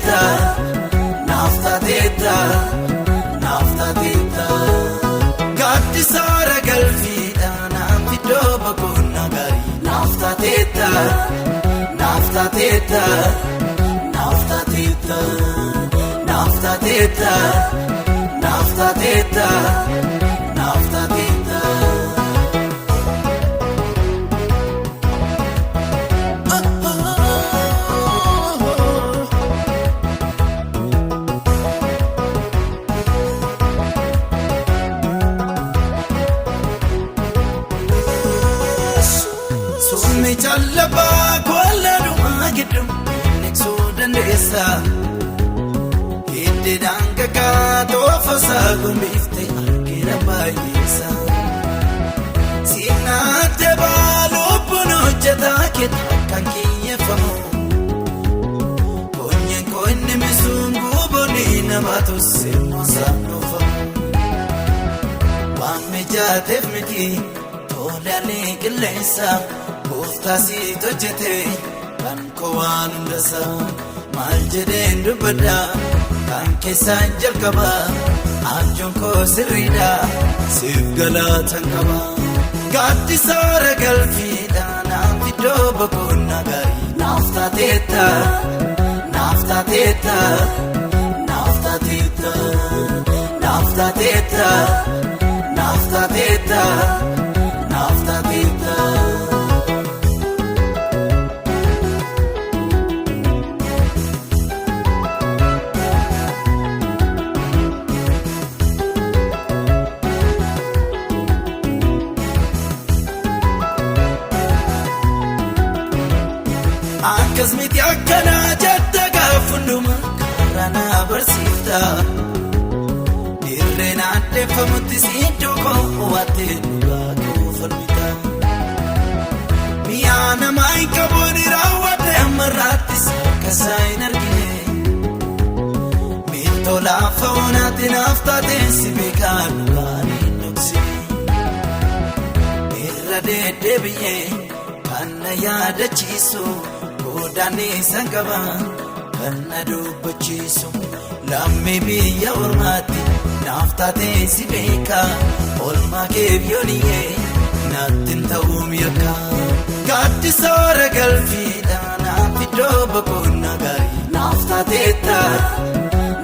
taateetta, naaf taateetta, naaf taateetta. Gaaddisaara galfiidha naaf iddoo boqonnaa gaarii naaf taateetta, naaf taateetta, naaf taateetta, naaf taateetta, naaf taateetta, naaf taateetta. Sumni jallabaa kolla gidduu miidhagsuu dandeessa. Hiddiidhaan gagaa toofasaa gombiftee argina baay'eessa. Siinaatti baalubbuun hojjetaa keessa kan kiyyeeffamu. Konyeen konni misuun guboonni nama tussee moosaaf dhufamu. Waan mijaateef miti tolaalee qilleensa gooftaa siit hojjete kan koo waan hundasa. Maal jedheen dubbadha kan keessaan jalqaba abjuun koo sirriidha siif galatan qaba. Gaaddisaara galfiidha naaf iddoo boqonnaa gaarii naaf taateetta, naaf taateetta, naaf taateetta, naaf taateetta, naaf taateetta, naaf taateetta. Akkas miti akkanaa jetta gaaf hundumaa karaa na barsiifta. Dirreen addeeffamutti siiddoo koo waattee dhugaa koo falmita. Mi'aa namaa hin qabuun raawwadhe ammarraattis akkasaa hin argine. Miiltoo laafa oonaatti naaf taateen si beekaa dhugaan hin dhoksine. Irra deddeebi'ee kan na yaadachiisu godaannisa qaba kan na dubbachiisu. Lammii biyya ormaatti naaf taatee si beeka oolmaa keef yooniyee naatti hin ta'uum yakka. Gaaddisaara galfiidha naaf iddoo boqonnaa gaarii naaf taateetta,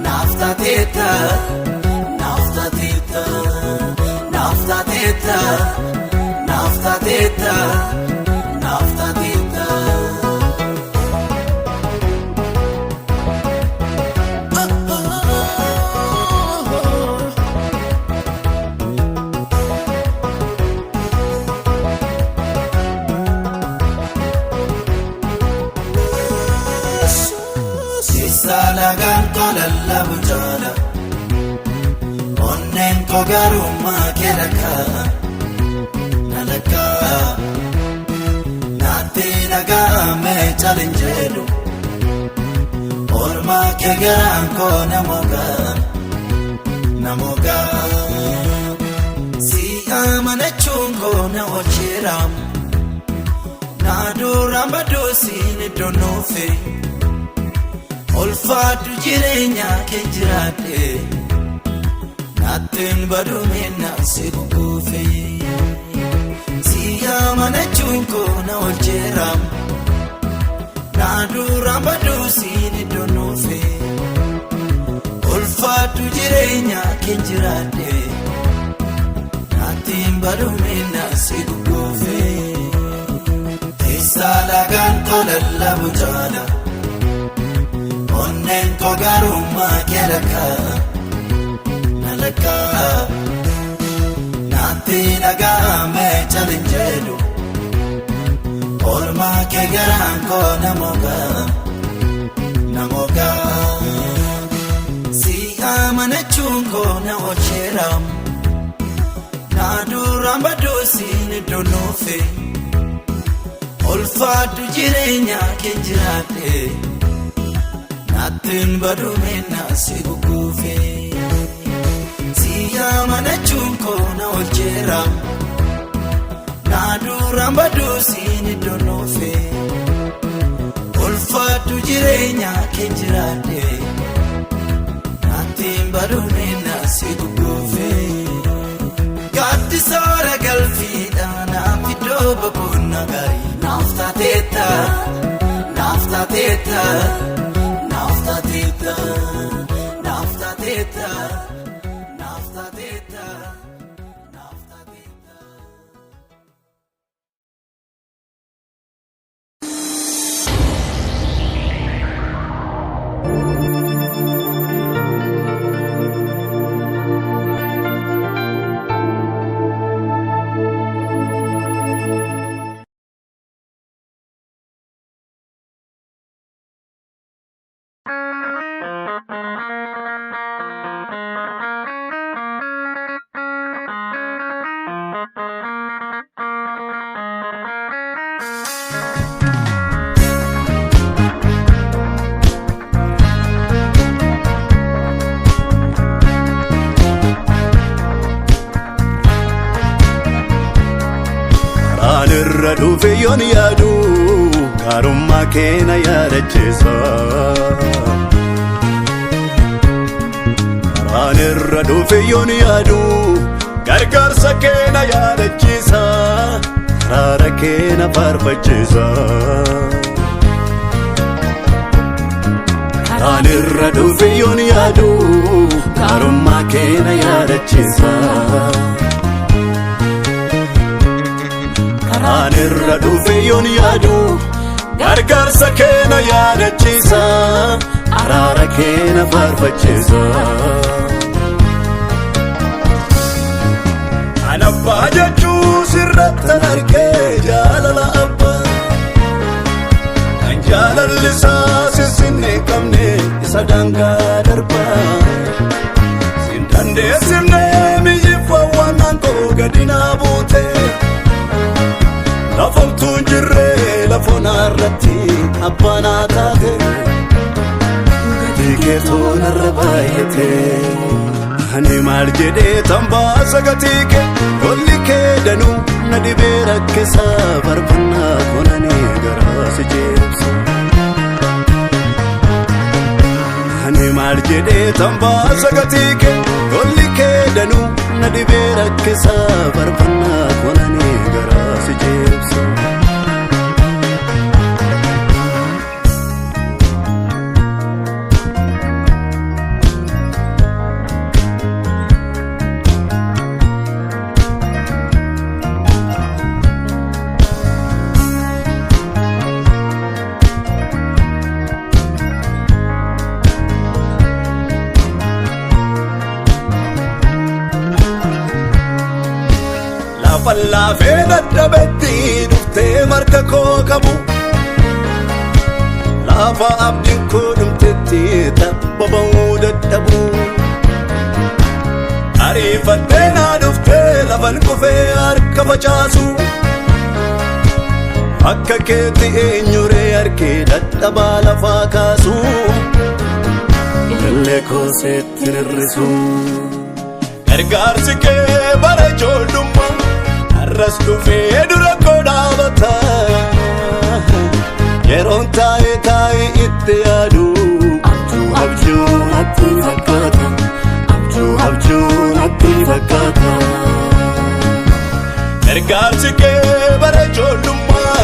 naaf taateetta, naaf taateetta, naaf taateetta, naaf taateetta, naaf taateetta. Lagaan koo lallabu jaala onneen koo garummaa kee lakkaa na lakkaa naatti dhaga'ame calin jedhu oolmaa kee garaan koo namogaa namogaa si amanachuun koo na oolcheera na duraan baduu siin iddoo nuufe. Ulfaadhu jireenya kee jiraadhe naattiin badumina si guguufe. Si amanachuun koo na oolcheera na duraan baduu siin iddoo nuufe. Ulfaadhu jireenya kee jiraadhe naattiin badumina si guguufe. Teessaa lagaan koo lallabu jaala. Onneen koo garummaa kee lakkaa na lakkaa naatti dhaga'ame calin jedhu oolmaa kee garaan koo namogaa namogaa si amanachuun koo na oolcheera na duraan baduu siin iddoo nuufe ulfaadhu jireenya kee jiraadhe. Naattiin badumina si guguufe. Si amanachuun koo na oolcheera na duraan baduu siin iddoo nuufe. Ulfaadhu. Barbaaddu jireenya kee jiraadhe naatti hin baduune na si gugguufe. Gaaddi soora galfiidha naaf iddoo boqonnaa gaarii naaf taateetta naaf taateetta naaf taateetta naaf taateetta naaf taateetta naaf taateetta. Karaan irra dhufe yoon yaadu gaarummaa kee na yaadachiisa. Karaan irra dhufe yoon yaadu gargaarsa kee na yaadachiisa. Karaara kee na faarfachiisa. Karaan irra dhufe yoon yaadu gaarummaa kee na yaadachiisa. Karaan irra dhufe yoon yaadu gargaarsa kee na yaadachiisa. Araara kee na faarfachiisa. An abbaa jechuu sirrattan argee jaalala abbaa. Kan jaalalli isaa sissinne hin qabne isa daangaa darbaa. Sin dandeessifne miyyifawwan koo gadi naa buute. Lafomtuun jirree lafoon irratti abbaa naa taate. Gatii keetuu narra baay'ate. Ani maal jedhee tambaasa gatii kee tolli kee danuu na dhibee rakkisa faarfannaa konanii garaa si jeebsa. Ani maal jedhee tambaasa gatii kee tolli kee danuu na dhibee rakkisa faarfannaa konanii garaa si jeebsa. Lafa laafee dadhabetti dhuftee marga koo qabu. Lafa abdiin koo dhumtetti tabba ba'uu dadhabu. Ariifattee naa dhuftee lafan kufee harka facaasu. Akka keetti eenyuree harkee dadhabaa lafaa kaasu. Illee koo seetti hir'isu. Gargaarsi kee bara ijoollummaa har'as dhufee dura koo dhaabata. Yeroon taa'ee taa'ee itti yaadu abjuu abjuu natti fakkaata. Abjuu abjuu natti fakkaata. Gargaarsi kee bara ijoollummaa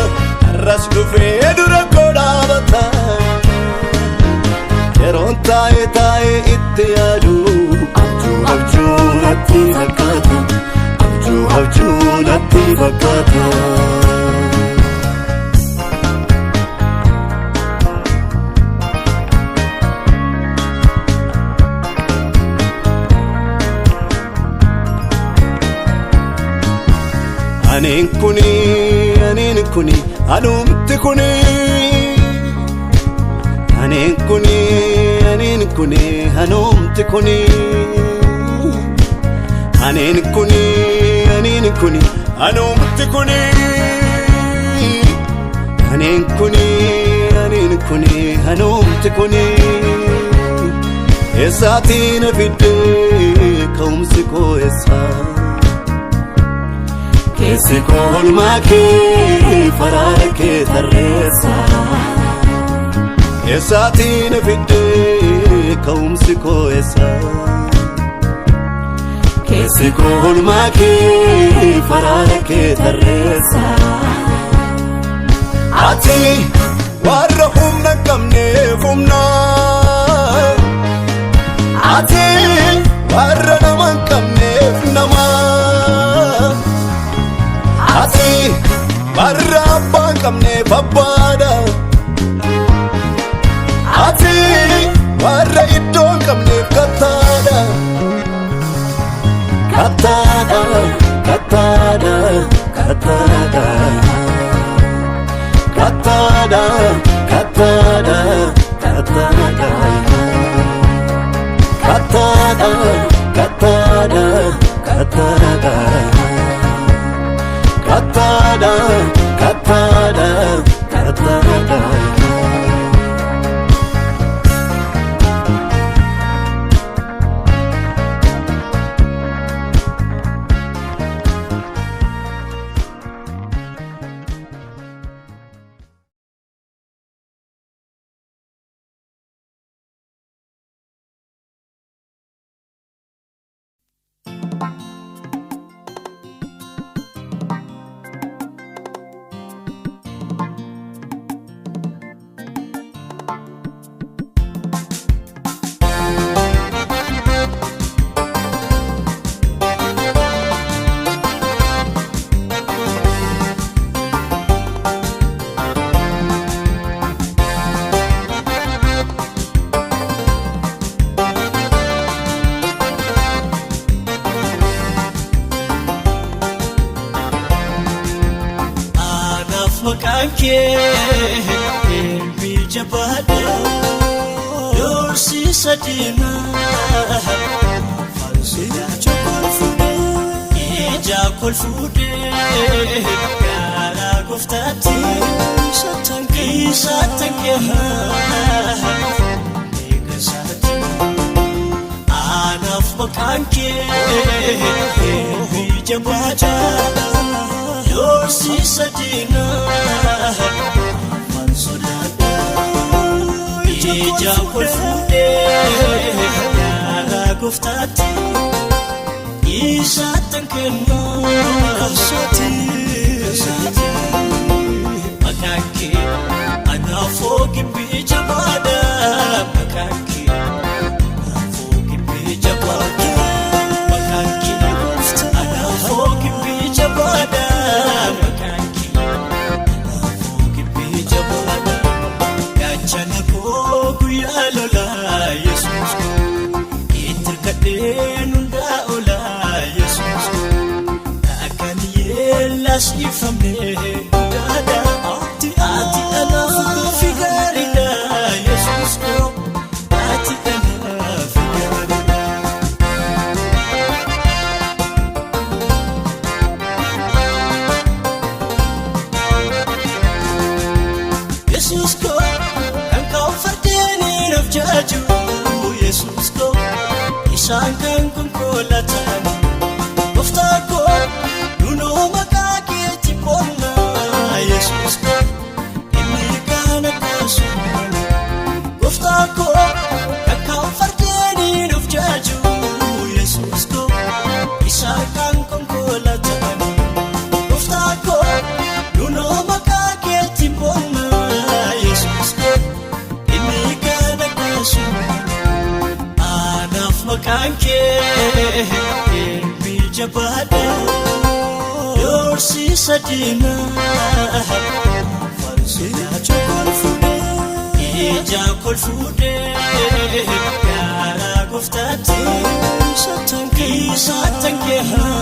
har'as dhufee dura koo dhaabata. Yeroon taa'ee taa'ee itti yaadu abjuu abjuu natti fakkaata. Abjuu abjuu natti fakkaata. Aniin kuni aniin kuni anumti kuni. Aniin kuni aniin kuni anumti kuni. Aniin kuni aniin kuni anumti kuni. Aniin kuni aniin kuni anumti kuni. Eessaatiin fiddee ka'umsi koo eessaa? Keessi koo olmaa kee faraara kee tarreessa. Eessaatiin fiddee ka'umsi koo eessa? Keessi koo oolmaa kee faraara kee tarreessa. Ati warra humna hin qabneef humna. Ati warra nama hin qabneef nama. Ati warra abbaa hin qabneef abbaadha. Ati warra iddoo hin qabneef kattaadha. Kattaadha, kattaadha, kattaadha. Kattaadha, kattaadha, kattaadha. Kattaadha, kattaadha, kattaadha. Kattaadha, kattaadha, kattaadha. Anaaf maqaan kee deebii jabaadha. Doorsiisa diinaa faarsicha kolfuudhee ija kolfuudhee gara gooftaatti isa tankeehaa eegasaati. Anaaf maqaan kee deebii jabaadha. Doorsiisa diinaa afaan sodaadha. Ija kolfuudhee gara gooftaatti isaatti kennu Maqaan kee anaafoo gimbii jabaadha. Maqaan kee anaafoo gimbii jabaadha. Maqaan kee anaafoo gimbii jabaadha. Maqaan kee anaafoo gimbii jabaadha. Gaachana koo guyyaa lolaa Yesuus itti hirkadheen hundaa olaa Yesuus akkan yeellaas ifamne daada ati anaaf fi gaariidha Yesuus koo ati anaaf gaariidha. Yesuus koo kan ka'u fardeenii naaf jaaju Yesuus koo isaan kan konkolaataan gooftaa koo nunoo maqaa keetti boonna Yesuus koo inni kan akkasuma gooftaa koo kan ka'u fardeenii naaf jaaju Yesuus koo isaan kan konkolaataan gooftaa koo nunoo maqaa keetti boonna Yesuus koo inni kan akkasuma. Anaaf maqaan kee deebii jabaadha. Doorsiisa diinaa faarsicha kolfuudhee ija kolfuudhee gara gooftaatti isa tankeehaa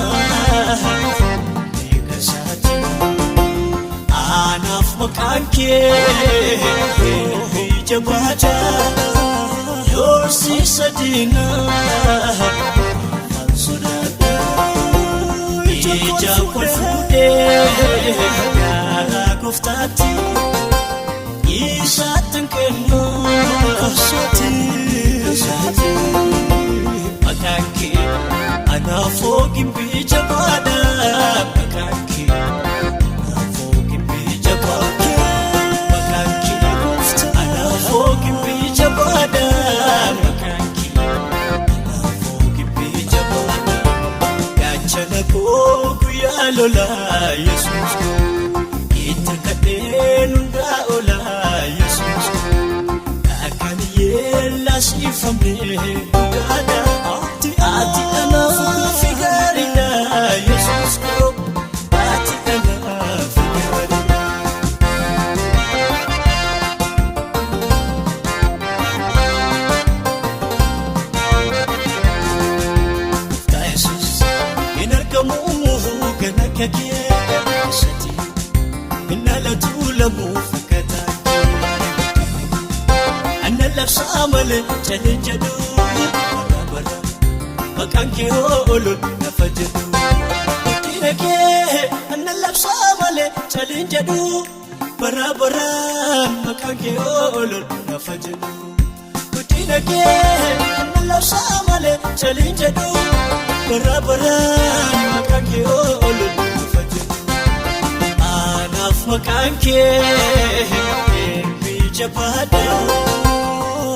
eegasaati. Anaaf maqaan kee deebii jabaadha. Doorsiisa diinaa afaan sodaadha. Ija kolfuudhee gara gooftaatti isaatti kennu Maqaan kee anaafoo gimbii jabaadha. Maqaan kee anaafoo gimbii jabaadha. Maqaan kee anaafoo yeellaasifamne dhugaadha. Ati anaaf gaariidha Yesuus koo, ati anaaf gaariidha. Gooftaa Yesuus, hin argamu kan akka kee keessatti, hin dhalatu lamuu fakkataa kee. Anna labsaa malee calee jedhu bara bara, maqaan kee oolu lafa jedhu. Guddina kee anna labsaa malee calee jedhu bara bara, maqaan kee oolu lafa jedhu. Guddina kee anna labsaa malee calee jedhu bara bara, maqaan kee oolu lafa jedhu. Anaaf maqaan kee jabaadha.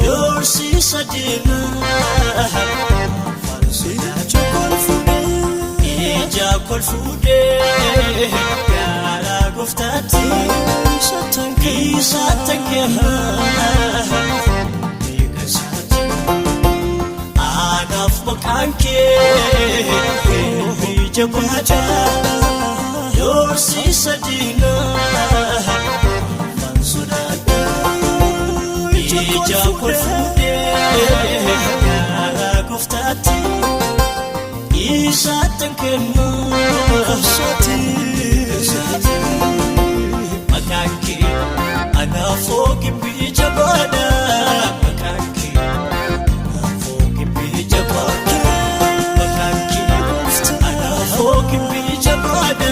Doorsiisa diinaa ija kol fuudhee gara gooftaatti isaatti kenna. Anaaf maqaan kee jabaadha. Doorsiisa diinaa sodaadha. Ija kol fuudhee gara gooftaatti isaatti kennu. Maqaan kee anaafoo gimbii jabaadha. Maqaan kee anaafoo gimbii jabaadha. Maqaan kee anaafoo gimbii jabaadha.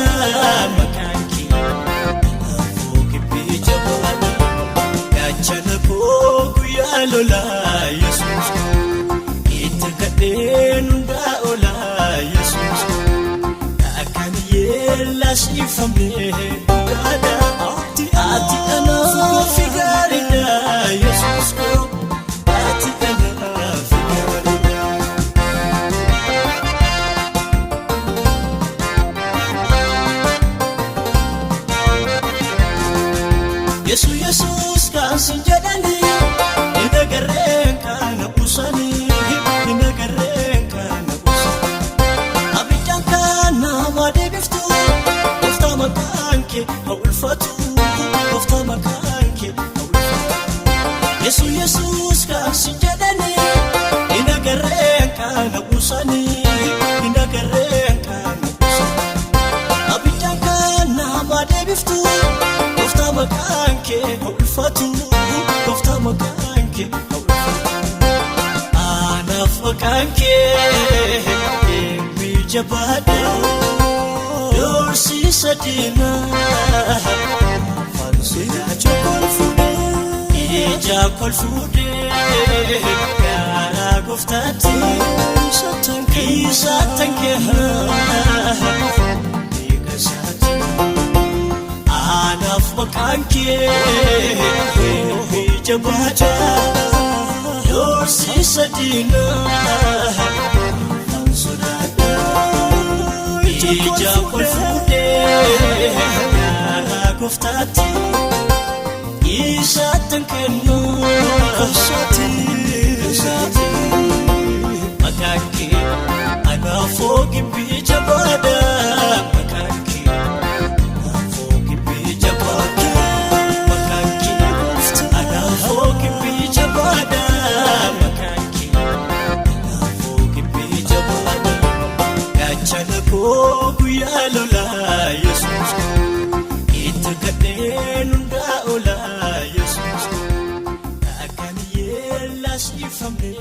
Maqaan kee anaafoo gimbii jabaadha. Gaachana koo guyyaa lolaa Yesuus, itti kadheen hundaa olaa Yesuus, akkan yeellaasifamne dhugaadha. Ati anaaf gaariidha Yesuus koo, ati anaaf gaariidha. Yesu Yesuus kan sin jedhani hin agarreen kana buusanii, hin agarreen kana buusanii. Abiddaan kan nama deebiftu gooftaa, maqaan kee haa ulfaatu, gooftaa, maqaan kee haa ulfaatu. Yesu Yesuus kan sin jedhani hin agarreen kana buusanii, hin agarreen kana buusanii. Abiddaan kan nama deebiftu gooftaa, maqaan kee haa ulfaatu, gooftaa, maqaan kee haa ulfaatu. Anaaf maqaan kee jabaadha. Doorsiisa diinaa ija kol fuudhee gara gooftaatti isaatti kenna. Anaaf maqaan kee jabaadha. Doorsiisa diinaa sodaadha. Ija kol fuudhee gara gooftaatti isaatti kennu. Maqaan kee anaafoo gimbii jabaadha. Maqaan kee anaafoo gimbii jabaadha. Maqaan kee anaafoo gimbii jabaadha. Maqaan kee anaafoo gimbii jabaadha. Gaachana koo guyyaa lolaa Yesuus, itti kadheen hundaa olaa Yesuus, akkan yeellaasifamne.